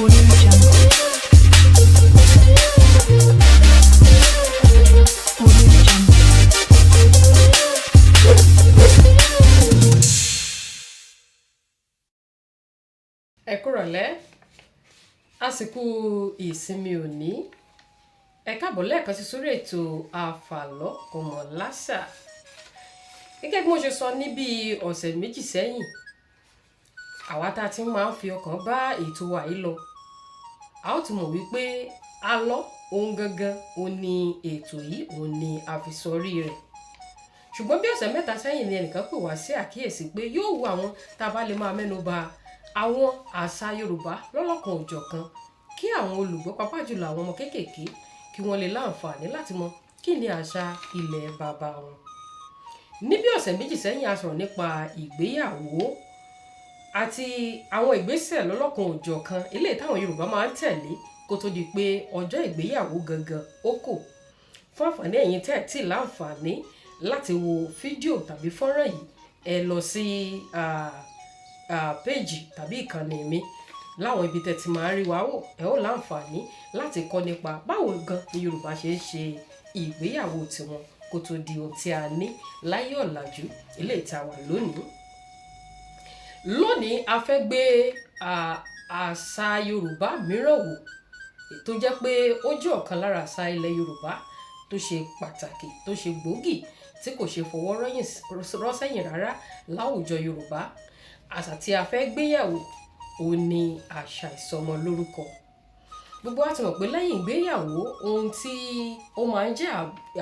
Audio Jungle. Audio Jungle. Ẹ kúrọ̀lẹ́, àsìkò ìsinmi òní. Ẹ káàbọ̀ lẹ́ẹ̀kan sí sórí ètò Àfàlọ́ kò mọ̀ láṣà. Gẹ́gẹ́ bí mo ṣe sọ ní bí ọ̀sẹ̀ 2 sẹ́yìn, àwa tá a ti máa ń fi ọkàn bá ètò wa yìí lọ, a ó ti mọ̀ wípé àlọ́ ohun gangan òun ni ètò yìí, òun ni a fi sọrí rẹ̀. Ṣùgbọ́n bí ọ̀sẹ̀ 3 sẹ́yìn ni ẹnìkan pè wá sí àkíyèsí pé yóò wu àwọn tá a bá lè máa mẹ́nu bà àwọn àṣà Yorùbá lọ́lọ́kan òjọ̀kan kí àwọn olùgbọ́, pàápàá jùlọ àwọn ọmọ kéékèèké, kí wọ́n lè láǹfààní láti mọ kí ni àṣà ilẹ̀ bàbá wọn. Ní bí ọ̀sẹ̀ 2 sẹ́yìn, a sọ̀rọ̀ nípa ìgbéyàwó àti àwọn ìgbésẹ̀ lọ́lọ́kan òjọ̀kan eléyìí táwọn Yorùbá máa ń tẹ̀lé kó tó di pé ọjọ́ ìgbéyàwó gangan ó kò. Fún àǹfààní ẹ̀yin tẹ́ ẹ̀ tí ì láǹfààní láti wo fídíò tàbí fọ́nrán yìí, ẹ lọ sí péèjì tàbí ìkànnì mi láwọn ibi tẹ́ ti máa ń rí wa wò. Ẹ ó láǹfààní láti kọ́ nípa báwo gan ni Yorùbá ṣe ń ṣe ìgbéyàwó tiwọn kó tó di ohun tí a ní láyé ọ̀làjú eléyìí tá a wà lónìí. Lónìí, a fẹ́ gbé àṣà Yorùbá mìíràn wò tó jẹ́ pé ó jẹ́ ọ̀kan lára àṣà ilẹ̀ Yorùbá tó ṣe pàtàkì, tó ṣe gbòógì, tí kò ṣe fọwọ́ rọ́ sẹ́yìn rárá láwùjọ Yorùbá. Àṣà tí a fẹ́ gbéyàwó òun ni àṣà ìsọmọlórúkọ. Gbogbo wa ti mọ̀ pé lẹ́yìn ìgbéyàwó, ohun tí ó máa ń jẹ́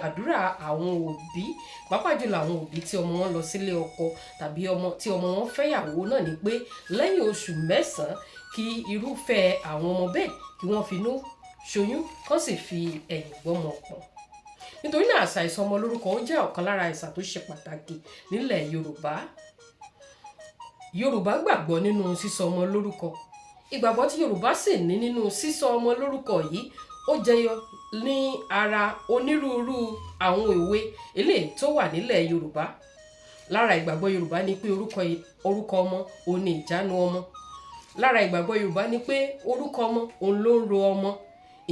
àdúrà àwọn òbí, pàápàá jùlọ àwọn òbí tí ọmọ wọn lọ sílé ọkọ tàbí ọmọ tí ọmọ wọn fẹ́yàwó náà ni pé lẹ́yìn oṣù 9 kí irúfẹ́ àwọn ọmọ bẹ́ẹ̀ kí wọ́n finú ṣoyún kán sì fi ẹ̀yìn gbọ́mọ pọ̀n. Nítorí náà, àṣà ìsọmọlórúkọ ó jẹ́ ọ̀kan lára àṣà tó ṣe pàtàkì nílẹ̀ Yorùbá. Yorùbá gbàgbọ́ nínú sísọ ọmọ lórúkọ. Ìgbàgbọ́ tí Yorùbá sì ní nínú sísọ ọmọ lórúkọ yìí ó jẹyọ ní ara onírúurú àwọn òwe eléyìí tó wà nílẹ̀ Yorùbá. Lára ìgbàgbọ́ Yorùbá ni pé orúkọ ọmọ òun ni ìjánu ọmọ. Lára ìgbàgbọ́ Yorùbá ni pé orúkọ ọmọ òun ló ń ro ọmọ.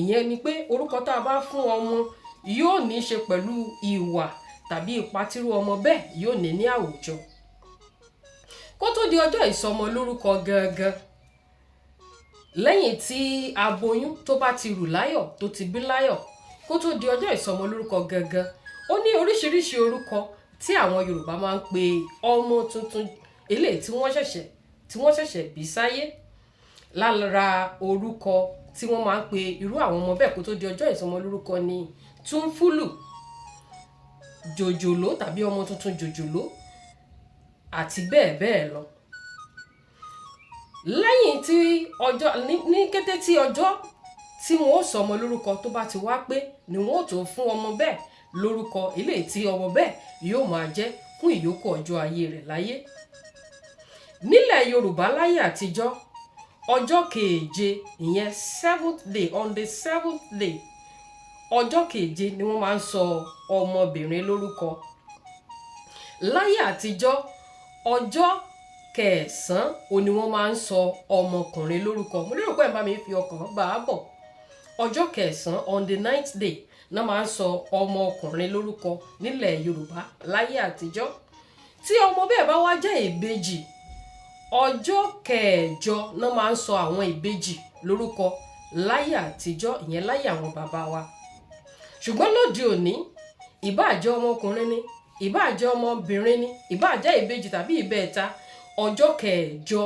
Ìyẹn ni pé orúkọ tá a bá fún ọmọ yóò ní í ṣe pẹ̀lú ìwà tàbí ipa tírú ọmọ bẹ́ẹ̀ yóò ní ní àwùjọ. Kó tó di ọjọ́ ìsọmọlórúkọ gangan, lẹ́yìn tí aboyún tó bá ti rù láyọ̀ tó ti bí láyọ̀, kó tó di ọjọ́ ìsọmọlórúkọ gangan, ó ní oríṣiríṣi orúkọ tí àwọn Yorùbá máa ń pe ọmọ tuntun eléyìí tí wọ́n ṣẹ̀ṣẹ̀ bí sáyé. Lára orúkọ tí wọ́n máa ń pe irú àwọn ọmọ bẹ́ẹ̀ kó tó di ọjọ́ ìsọmọlórúkọ ni Túnfúlù, Jòjòló tàbí ọmọ tuntun jòjòló àti bẹ́ẹ̀ bẹ́ẹ̀ lọ. Lẹ́yìn tí ọjọ́ ní kété tí ọjọ́ tí wọ́n ó sọ ọmọ lórúkọ tó bá ti wá pé ni wọ́n ó tó fún ọmọ bẹ́ẹ̀ lórúkọ eléyìí tí ọmọ bẹ́ẹ̀ yóò máa jẹ́ fún ìyókù ọjọ́ ayé rẹ̀ láyé. Nílẹ̀ Yorùbá láyé àtijọ́, ọjọ́ keje, ìyẹn seventh day, on the seventh day, ọjọ́ keje ni wọ́n máa ń sọ ọmọbìnrin lórúkọ. Láyé àtijọ́, ọjọ́ kẹsàn-án òun ni wọ́n máa ń sọ ọmọkùnrin lórúkọ. Mo lérò pé ẹ̀ ń bá mi fi ọkàn bá a bọ̀. Ọjọ́ kẹsàn-án, on the ninth day, náà máa ń sọ ọmọkùnrin lórúkọ nílẹ̀ Yorùbá láyé àtijọ́. Tí ọmọ bẹ́ẹ̀ bá wá jẹ́ ìbejì, ọjọ́ kẹjọ náà máa ń sọ àwọn ìbejì lórúkọ láyé àtijọ́, ìyẹn láyé àwọn bàbá wa. Ṣùgbọ́n lóde òní, ìbáà jẹ́ ọmọkùnrin ni, ìbáà jẹ́ ọmọbìnrin ni, ìbáà jẹ́ ìbejì tàbí ìbẹ́ẹ̀ta, ọjọ́ kẹjọ,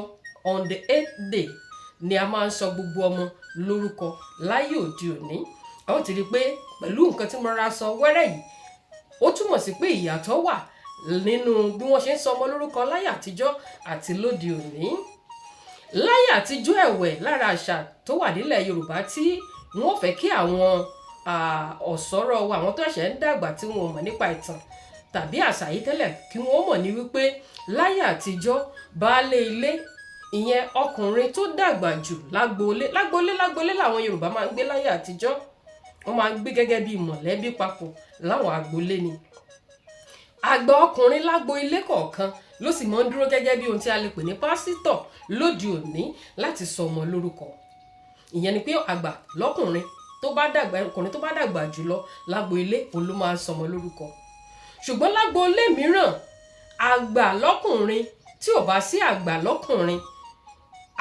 on the eighth day, ni a máa ń sọ gbogbo ọmọ lórúkọ láyé òde òní. A ó ti rí i pé pẹ̀lú nǹkan tí mo rọra sọ wẹ́rẹ́ yìí, ó túmọ̀ sí pé ìyàtọ̀ wà nínú bí wọ́n ṣe ń sọ ọmọ lórúkọ láyé àtijọ́ àti lóde òní. Láyé àtijọ́ ẹ̀wẹ̀, lára àṣà tó wà nílẹ̀ Yorùbá tí wọ́n fẹ́ kí àwọn ọ̀sọ́rọ̀ wa, àwọn tó ṣẹ̀ ń dàgbà tí wọn ò mọ̀ nípa ìtàn tàbí àṣà yìí tẹ́lẹ̀, kí wọ́n mọ̀ ní wípé láyé àtijọ́, baálé ilé, ìyẹn ọkùnrin tó dàgbà jù lágboolé. Lágboolé, lágboolé làwọn Yorùbá máa ń gbé láyé àtijọ́. Wọ́n máa ń gbé gẹ́gẹ́ bí mọ̀lẹ́bí papọ̀ láwọn agboolé ni. Àgbà ọkùnrin lágbo ilé kọ̀ọ̀kan ló sì máa ń dúró gẹ́gẹ́ bí ohun tí a lè pè ní pásítọ̀ lóde òní láti sọ ọmọ lórúkọ. Ìyẹn ni pé àgbà lọ́kùnrin tó bá dàgbà, ọkùnrin tó bá dàgbà jùlọ lágbo ilé, òun ló máa ń sọmọ lórúkọ. Ṣùgbọ́n lágbo ilé mìíràn, àgbà lọ́kùnrin, tí ò bá sí àgbà lọ́kùnrin,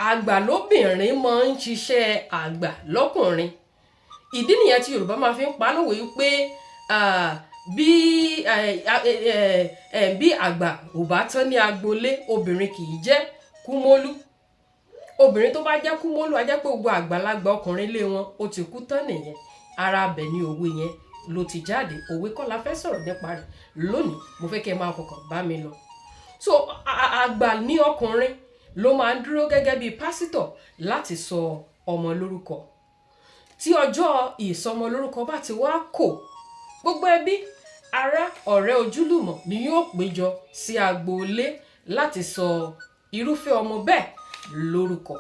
àgbà lóbìnrin máa ń ṣiṣẹ́ àgbà lọ́kùnrin. Ìdí nìyẹn tí Yorùbá máa fi ń pa lówe pé bí àgbà ò bá tán ní agboolé, obìnrin kì í jẹ́ kúmólú. Obìnrin tó bá jẹ́ kúmólú, á jẹ́ pé gbogbo àgbàlagbà ọkùnrin ilé wọn ó ti kú tán nìyẹn. Ara abẹ ní òwe yẹn ló ti jáde. Òwe kọ́ la fẹ́ sọ̀rọ̀ nípa rẹ̀ lónìí. Mo fẹ́ kí ẹ máa fọkàn bá mi lọ. So àgbà ní ọkùnrin ló máa ń dúró gẹ́gẹ́ bí pásítọ̀ láti sọ ọmọ lórúkọ. Tí ọjọ́ ìsọmọlórúkọ bá ti wá kò, gbogbo ẹbí, ará, ọ̀rẹ́, ojúlùmọ̀ ni yóò péjọ sí agboolé láti sọ irúfẹ́ ọmọ bẹ́ẹ̀ lórúkọ.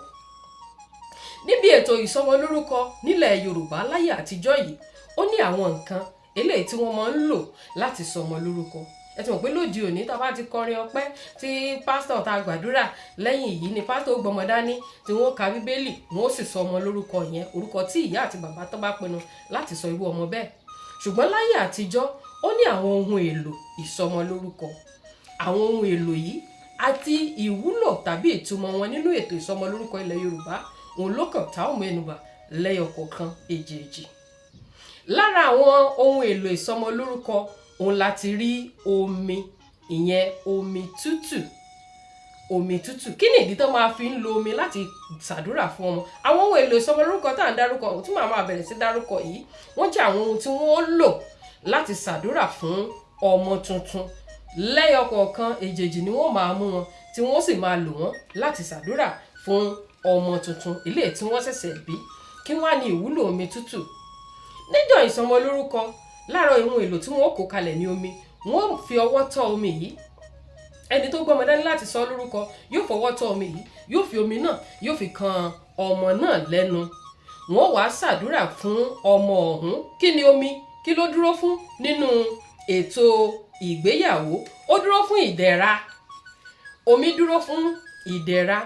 Níbi ètò ìsọmọlórúkọ nílẹ̀ Yorùbá láyé àtijọ́ yìí, ó ní àwọn nǹkan eléyìí tí wọ́n máa ń lò láti sọmọ lórúkọ. Ẹ ti mọ̀ pé lóde òní, tá a bá ti kọrin ọpẹ́ tí pásítọ̀ ta gbàdúrà lẹ́yìn yìí ni pásítọ̀ ó gbọmọ dání tí wọ́n ka Bíbélì, wọ́n ó sì sọ ọmọ lórúkọ yẹn, orúkọ tí ìyá àti bàbá tó bá pinnu láti sọ irú ọmọ bẹ́ẹ̀. Ṣùgbọ́n láyé àtijọ́, ó ní àwọn ohun èlò ìsọmọlórúkọ. Àwọn ohun èlò yìí àti ìwúlò tàbí ìtumọ̀ wọn nínú ètò ìsọmọlórúkọ ilẹ̀ Yorùbá, òun ló kàn tá ò mẹ́nubà lẹ́yọ kọ̀ọ̀kan èjèèjì. Lára àwọn ohun èlò ìsọmọlórúkọ òun láti rí omi, ìyẹn omi tútù. Omi tútù, kí ni ìdí tó máa fi ń lo omi láti ṣàdúrà fún ọmọ? Àwọn ohun èlò ìsọmọlórúkọ tá à ń dárúkọ, tí màá máa bẹ̀rẹ̀ sí dárúkọ yìí, wọ́n jẹ́ àwọn ohun tí wọ́n lò láti ṣàdúrà fún ọmọ tuntun. Lẹ́yọ kọ̀ọ̀kan èjèèjì ni wọ́n máa mú wọn, tí wọ́n sì máa lò wọ́n láti ṣàdúrà fún ọmọ tuntun ilé tí wọ́n ṣẹ̀ṣẹ̀ bí. Kí wá ní ìwúlò omi tútù níjọ́ ìsọmọlórúkọ? Láàárọ̀, ohun èlò tí wọ́n kó kalẹ̀ ní omi. Wọ́n fi ọwọ́ tọ́ omi yìí. Ẹni tó gbọ́mọ dání láti sọ lórúkọ yóò fọwọ́ tọ́ omi yìí, yóò fi omi náà, yóò fi kan ọmọ náà lẹ́nu. Wọ́n wàá ṣàdúrà fún ọmọ ọ̀hún. Kí ni omi? Kí ló dúró fún nínú ètò ìgbéyàwó? Ó dúró fún ìdẹ̀ra. Omi dúró fún ìdẹ̀ra.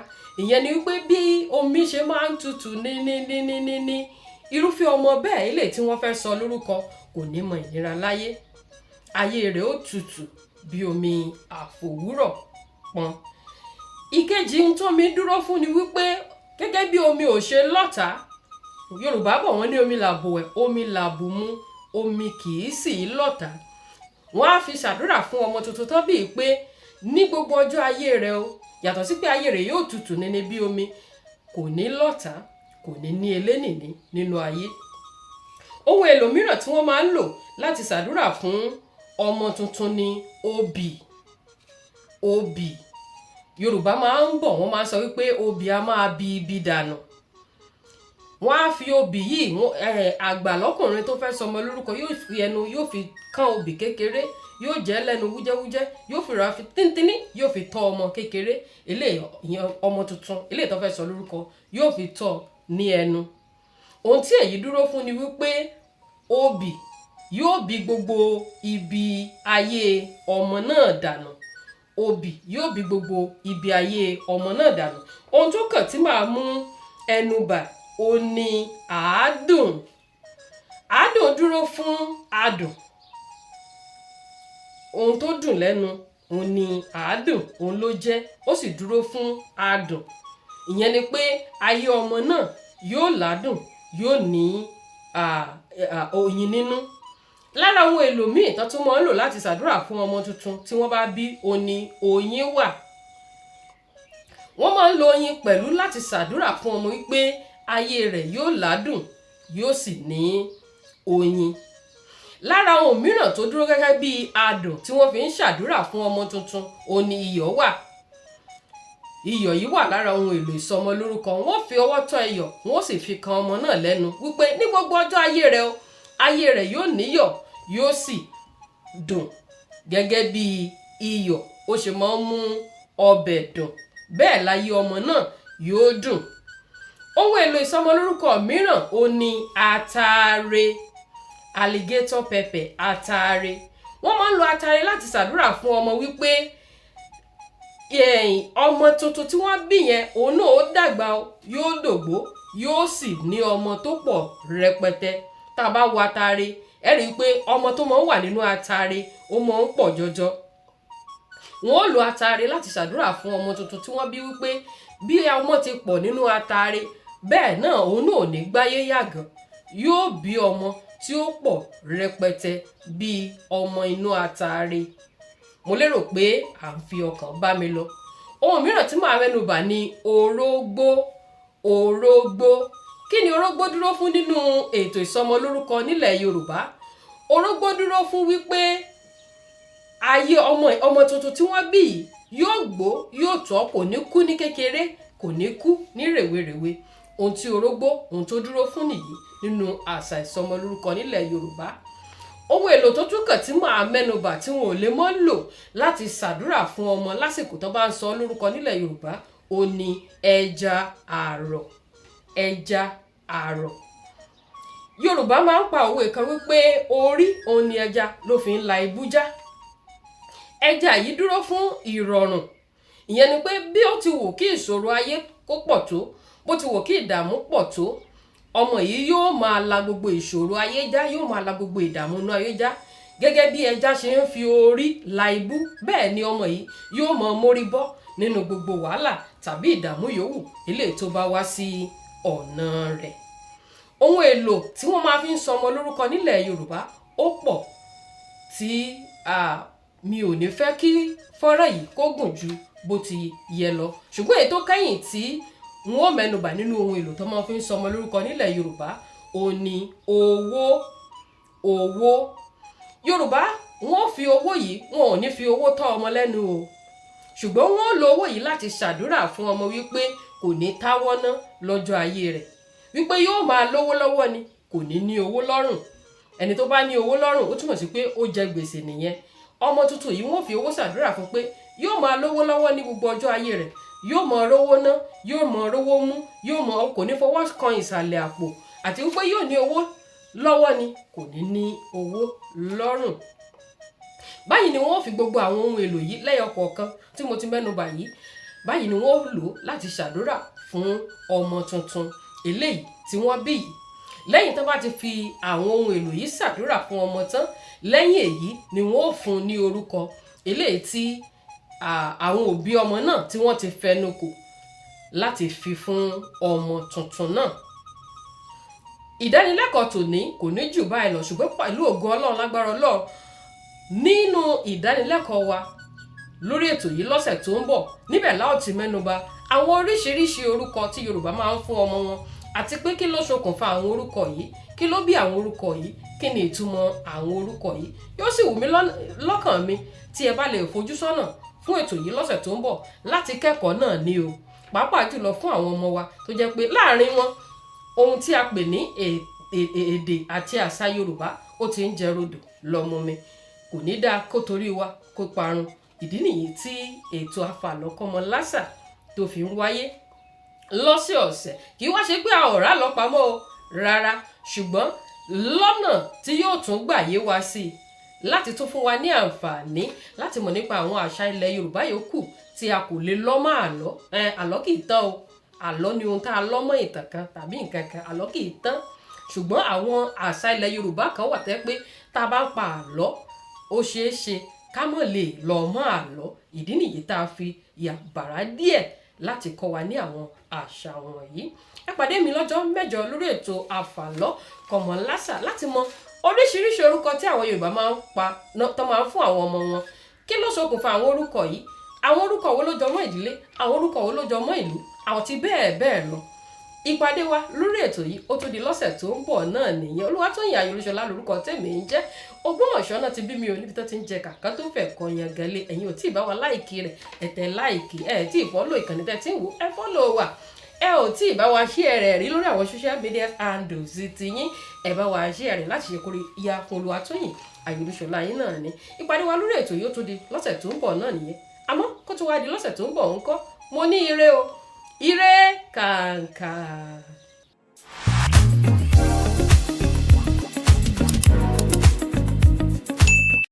Ìyẹn ni wípé bí omi ṣe máa ń tutù ní ní ní ní ní ní, irúfẹ́ ọmọ bẹ́ẹ̀ ilé tí wọ́n fẹ́ sọ lórúkọ kò ní mọ ìnira láyé. Ayé rẹ̀ ó tutù bí omi àfòwúrọ̀ pọn. Ìkejì ohun tómi dúró fún ni wípé gẹ́gẹ́ bí omi ò ṣe lọ́tàá, Yorùbá bọ̀ wọ́n ní omi làbò ẹ̀, omi làbò mu, omi kì í sì í lọ́tàá. Wọ́n á fi ṣàdúrà fún ọmọ tuntun tán bíi pé ní gbogbo ọjọ́ ayé rẹ̀ o, yàtọ̀ sí pé ayé rẹ̀ yóò tutù níní bí omi, kò ní lọ́tàá, kò ní ní elénìní nínú ayé. Ohun èlò mìíràn tí wọ́n máa ń lò láti ṣàdúrà fún ọmọ tuntun ni obì. Obì, Yorùbá máa ń bọ̀, wọ́n máa ń sọ wípé obì a máa bi ibi dànù. Wọ́n á fi obì yìí, àgbà lọ́kùnrin tó fẹ́ sọmọ lórúkọ yóò fi ẹnu, yóò fi kán obì kékeré, yóò jẹ́ lẹ́nu wújẹ́wújẹ́, yóò fi ra fi tíntínní, yóò fi tọ́ ọmọ kékeré eléyìí, ìyẹn ọmọ tuntun eléyìí tó fẹ́ sọ lórúkọ, yóò fi tọ́ ní ẹnu. Ohun tí èyí dúró fún ni wípé obì yóò bí gbogbo ibi ayé ọmọ náà dànù. Obì yóò bí gbogbo ibi ayé ọmọ náà dànù. Ohun tó kàn tí màá mú ẹnu bà ó ní àádùn. Àádùn dúró fún adùn. Ohun tó dùn lẹ́nu òun ni àádùn, òun ló jẹ́, ó sì dúró fún adùn. Ìyẹn ni pé ayé ọmọ náà yóò ládùn, yóò ní oyin nínú. Lára ohun èlò míì tó tún máa ń lò láti ṣàdúrà fún ọmọ tuntun tí wọ́n bá bí, òun ní oyin wà. Wọ́n máa ń lo oyin pẹ̀lú láti ṣàdúrà fún ọmọ wípé ayé rẹ̀ yóò ládùn, yóò sì ní oyin. Lára ohun mìíràn tó dúró gẹ́gẹ́ bí adùn tí wọ́n fi ń ṣàdúrà fún ọmọ tuntun, òun ní iyọ̀ wà. Iyọ̀ yìí wà lára ohun èlò ìsọmọlórúkọ. Wọ́n fi ọwọ́ tọ́ iyọ̀, wọ́n sì fi kan ọmọ náà lẹ́nu wípé ní gbogbo ọjọ́ ayé rẹ̀ o, ayé rẹ̀ yóò níyọ̀, yóò sì dùn gẹ́gẹ́ bí iyọ̀ ó ṣe máa ń mú ọbẹ̀ dùn, bẹ́ẹ̀ láyé ọmọ náà yóò dùn. Ohun èlò ìsọmọlórúkọ mìíràn ó ní ataare, alligator pepper, ataare. Wọ́n máa ń lo ataare láti ṣàdúrà fún ọmọ wípé Ọmọ tuntun tí wọ́n bí yẹn, òun náà ó dàgbà o, yóò dògbó, yóò sì ní ọmọ tó pọ̀ rẹpẹtẹ. Tá a bá wo atare, ẹ rí i pé ọmọ tó máa ń wà nínú atare, ó máa ń pọ̀ jọjọ. Wọ́n ó lo atare láti ṣàdúrà fún ọmọ tuntun tí wọ́n bí wípé bí ọmọ ti pọ̀ nínú atare, bẹ́ẹ̀ náà òun náà ò ní gbáyé yàgàn, yóò bí ọmọ tí ó pọ̀ rẹpẹtẹ bíi ọmọ inú atare. Mo lérò pé à ń fi ọkàn bá mi lọ. Ohun mìíràn tí màá mẹ́nu bà ní orógbó. Orógbó, kí ni orógbó dúró fún nínú ètò ìsọmọlórúkọ nílẹ̀ Yorùbá? Orógbó dúró fún wípé ayé ọmọ tuntun tí wọ́n bí yìí yóò gbó, yóò tọ́, kò ní kú ní kékeré, kò ní kú ní rèwerèwe. Ohun tí orógbó, ohun tó dúró fún nìyí nínú àṣà ìsọmọlórúkọ nílẹ̀ Yorùbá. Ohun èlò tó tún kàn tí màá mẹ́nubà tí wọn ò lè mọ́ lò láti ṣàdúrà fún ọmọ lásìkò tó bá ń sọ lórúkọ nílẹ̀ Yorùbá, ó ní ẹja àrọ̀. Ẹja àrọ̀, Yorùbá máa ń pa òwe kan wípé orí òun ni ẹja ló fi ń la ibú já. Ẹja yìí dúró fún ìrọ̀rùn. Ìyẹn ni pé bí ó ti wù kí ìṣòro ayé kó pọ̀ tó, bó ti wù kí ìdààmú pọ̀ tó, ọmọ yìí yóò máa la gbogbo ìṣòro ayé já, yóò máa la gbogbo ìdààmú inú ayé já. Gẹ́gẹ́ bí ẹja ṣe ń fi orí la ibú, bẹ́ẹ̀ ni ọmọ yìí yóò máa mórí bọ́ nínú gbogbo wàhálà tàbí ìdààmú yòówù eléyìí tó bá wá sí ọ̀nà rẹ̀. Ohun èlò tí wọ́n máa fi ń sọmọ lórúkọ nílẹ̀ Yorùbá ó pọ̀ tí mi ò ní fẹ́ kí fọ́nrán yìí kó gùn ju bó ti yẹ lọ, ṣùgbọ́n èyí tó kẹ́yìn tí n ó mẹ́nubà nínú ohun èlò tó máa fi ń sọmọ lórúkọ nílẹ̀ Yorùbá, ó ní owó. Owó, Yorùbá wọ́n fi owó yìí, wọn ò ní fi owó tọ́ ọmọ lẹ́nu o, ṣùgbọ́n wọ́n lo owó yìí láti ṣàdúrà fún ọmọ wípé kò ní táwọ́ ná lọ́jọ́ ayé rẹ̀, wípé yóò máa lówó lọ́wọ́ ni, kò ní ní owó lọ́rùn. Ẹni tó bá ní owó lọ́rùn, ó túmọ̀ sí pé ó jẹ gbèsè nìyẹn. Ọmọ tuntun yìí, wọ́n fi owó ṣàdúrà fún pé yóò máa lówó lọ́wọ́ ní gbogbo ọjọ́ ayé rẹ̀, yóò máa rówó ná, yóò máa rówó mú, yóò máa kò ní fọwọ́ kan ìsàlẹ̀ àpò, àti wípé yóò ní owó lọ́wọ́ ni, kò ní ní owó lọ́rùn. Báyìí ni wọ́n fi gbogbo àwọn ohun èlò yìí lẹ́yọ kọ̀ọ̀kan tí mo ti mẹ́nu bà yìí, báyìí ni wọ́n lò láti ṣàdúrà fún ọmọ tuntun eléyìí tí wọ́n bí yìí. Lẹ́yìn tó bá ti fi àwọn ohun èlò yìí ṣàdúrà fún ọmọ tán, lẹ́yìn èyí ni wọ́n ó fún un ní orúkọ eléyìí tí àwọn òbí ọmọ náà tí wọ́n ti fẹnu kò láti fi fún ọmọ tuntun náà. Ìdánilẹ́kọ̀ọ́ tòní kò ní jù báyìí lọ, ṣùgbọ́n pẹ̀lú ògo Ọlọ́run, lágbára Ọlọ́run, nínú ìdánilẹ́kọ̀ọ́ wa lórí ètò yìí lọ́sẹ̀ tó ń bọ̀, níbẹ̀ la ó ti mẹ́nuba àwọn oríṣiríṣi orúkọ tí Yorùbá máa ń fún ọmọ wọn, àti pé kí ló ṣokùnfà àwọn orúkọ yìí, kí ló bí àwọn orúkọ yìí, kí ni ìtumọ̀ àwọn orúkọ yìí. Yóò sì wù mí lọ́kàn mi tí ẹ bá lè fojú sọ́nà fún ètò yìí lọ́sẹ̀ tó ń bọ̀ láti kẹ́kọ̀ọ́ náà ní o, pàápàá jùlọ fún àwọn ọmọ wa tó jẹ́ pé láàrin wọn, ohun tí a pè ní èdè àti àṣà Yorùbá, ó ti ń jẹ rodò lọ́mú mi. Kò ní dáa kó torí wa kó parun. Ìdí nìyí tí ètò Afàlọ́kọ́mọ Lásà tó fi ń wáyé lọ́sẹ̀ọ̀sẹ̀. Kì í wá ṣe pé a ò rà lọ pamọ́ o, rárá, ṣùgbọ́n lọ́nà tí yóò tún gbà yé wa sí i, láti tún fún wa ní àǹfààní láti mọ̀ nípa àwọn àṣà ilẹ̀ Yorùbá yòókù tí a kò lè lọ́ mọ́ àlọ́. Àlọ́ kì í tán o. Àlọ́ ni ohun tá a lọ́ mọ́ ìtàn kan tàbí nǹkan kan. Àlọ́ kì í tán, ṣùgbọ́n àwọn àṣà ilẹ̀ Yorùbá kan wà tẹ́ pé tá a bá ń pa àlọ́, ó ṣeé ṣe ká mọ̀ lè lọ mọ́ àlọ́. Ìdí nìyí tá a fi yà bàrá díẹ̀ láti kọ́ wa ní àwọn àṣà wọ̀nyí. Ẹ pàdé mi lọ́jọ́ mẹ́jọ lórí ètò Àfàlọ́ Kọ́mọ Lásà láti mọ oríṣiríṣi orúkọ tí àwọn Yorùbá máa ń pa, tó máa ń fún àwọn ọmọ wọn. Kí ló ṣokùnfà àwọn orúkọ yìí? Àwọn orúkọ wo ló jọ mọ́ ìdílé? Àwọn orúkọ wo ló jọ mọ́ ìlú? Àwọn tí bẹ́ẹ̀ bẹ́ẹ̀ lọ. Ìpàdé wa lórí ètò yìí, ó tún di lọ́sẹ̀ tó ń bọ̀ náà nìyẹn. Olúwatóyìn Ayọ̀lúṣọlá lórúkọ tèmi ń jẹ́. Ògbómọ̀ṣọ́ náà ti bí mi ò, níbi tó ti ń jẹ kàkà tó fẹ́ kọ yan gẹ́lẹ́. Ẹ̀yin ò tí ì bá wa like rẹ̀, ẹ tẹ like. Ẹ̀ tí ì follow ìkànnì tẹ́ tí ń wò, ẹ follow wa. Ẹ ò tí ì bá wa share rẹ̀ rí lórí àwọn social media handles ti yín, ẹ bá wa share rẹ̀ láti ṣe kóríyá fún Olúwatóyìn Ayọ̀lúṣọlá yín náà ni. Ìpàdé wa lórí ètò yìí, ó tún di lọ́sẹ̀ tó ń bọ̀ náà nìyẹn. Àmọ́ kó tó wá di lọ́sẹ̀ tó ń bọ̀ ńkọ́, mo ní ire o, ire kàǹkà.